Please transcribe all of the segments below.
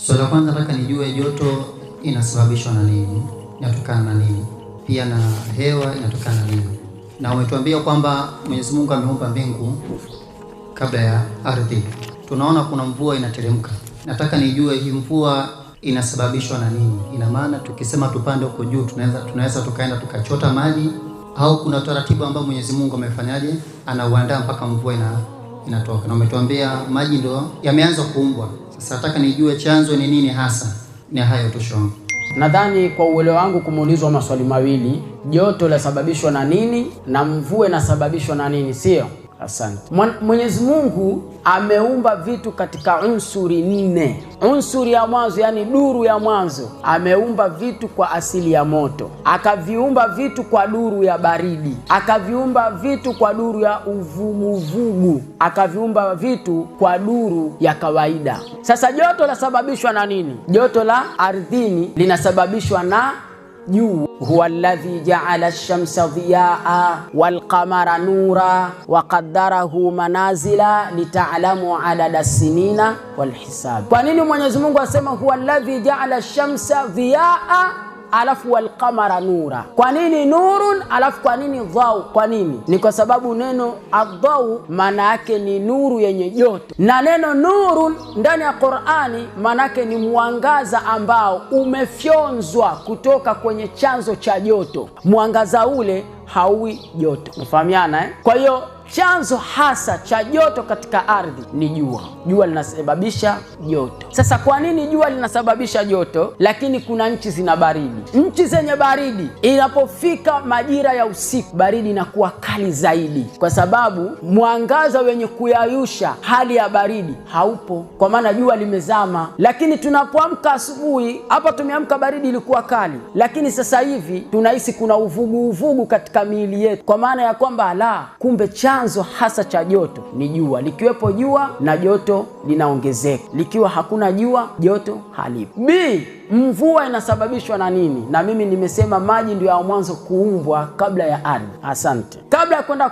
Swali la kwanza nataka nijue joto inasababishwa na nini? Inatokana na nini? Pia na hewa inatokana na nini? Na umetuambia kwamba Mwenyezi Mungu ameumba mbingu kabla ya ardhi. Tunaona kuna mvua inateremka. Nataka nijue hii mvua inasababishwa na nini? Ina maana tukisema tupande huko juu tunaweza tukaenda tukachota maji au kuna utaratibu ambao Mwenyezi Mungu amefanyaje, anauandaa mpaka mvua inatoka. Na umetuambia maji ndio yameanza kuumbwa. Sasa nataka nijue chanzo ni nini hasa. Ni hayo tu shongo. Nadhani kwa uelewa wangu kumuulizwa maswali mawili, joto lasababishwa na nini na mvua inasababishwa na nini, sio? Asante. Mwenyezi Mungu ameumba vitu katika unsuri nne. Unsuri ya mwanzo, yani duru ya mwanzo, ameumba vitu kwa asili ya moto, akaviumba vitu kwa duru ya baridi, akaviumba vitu kwa duru ya uvuguvugu, akaviumba vitu kwa duru ya kawaida. Sasa joto lasababishwa na nini? Joto la ardhini linasababishwa na juu. Huwa alladhi jaala ash-shamsa dhiyaa wal-qamara nura wa qaddarahu manazila lita'lamu adada sinina wal-hisab. Kwa nini Mwenyezi Mungu asema huwa alladhi jaala ash-shamsa dhiyaa alafu wal-qamara nura? Kwa nini nurun alafu kwa nini dhau? Kwa nini? Ni kwa sababu neno adhau maana yake ni nuru yenye joto, na neno nurun ndani ya Qur'ani maana yake ni mwangaza ambao umefyonzwa kutoka kwenye chanzo cha joto. Mwangaza ule hauwi joto. Mfahamiana eh? Kwa hiyo chanzo hasa cha joto katika ardhi ni jua. Jua linasababisha joto. Sasa kwa nini jua linasababisha joto lakini kuna nchi zina baridi? Nchi zenye baridi inapofika majira ya usiku, baridi inakuwa kali zaidi, kwa sababu mwangaza wenye kuyayusha hali ya baridi haupo, kwa maana jua limezama. Lakini tunapoamka asubuhi, hapa tumeamka baridi ilikuwa kali, lakini sasa hivi tunahisi kuna uvugu uvugu katika miili yetu, kwa maana ya kwamba la, kumbe chanzo hasa cha joto ni jua. Likiwepo jua na joto linaongezeka, likiwa hakuna jua joto halipo. B, mvua inasababishwa na nini? Na mimi nimesema maji ndio ya mwanzo kuumbwa kabla ya ardhi. Asante. Kabla ya kwenda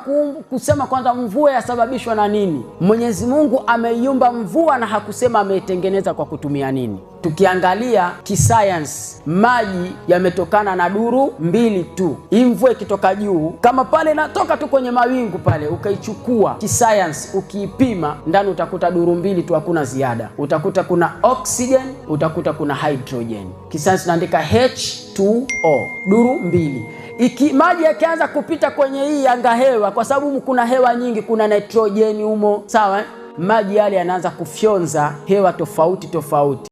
kusema kwanza mvua yasababishwa na nini, Mwenyezi Mungu ameiumba mvua na hakusema ameitengeneza kwa kutumia nini. Tukiangalia kisayansi, maji yametokana na duru mbili tu. Hii mvua ikitoka juu, kama pale natoka tu kwenye mawingu pale, ukaichukua kisayansi, ukiipima ndani utakuta duru mbili tu, hakuna ziada. Utakuta kuna oxygen, utakuta kuna hydrogen. Kisayansi tunaandika H2O, duru mbili. Iki maji yakianza kupita kwenye hii anga hewa, kwa sababu kuna hewa nyingi, kuna nitrojeni humo, sawa eh? Maji yale yanaanza kufyonza hewa tofauti tofauti.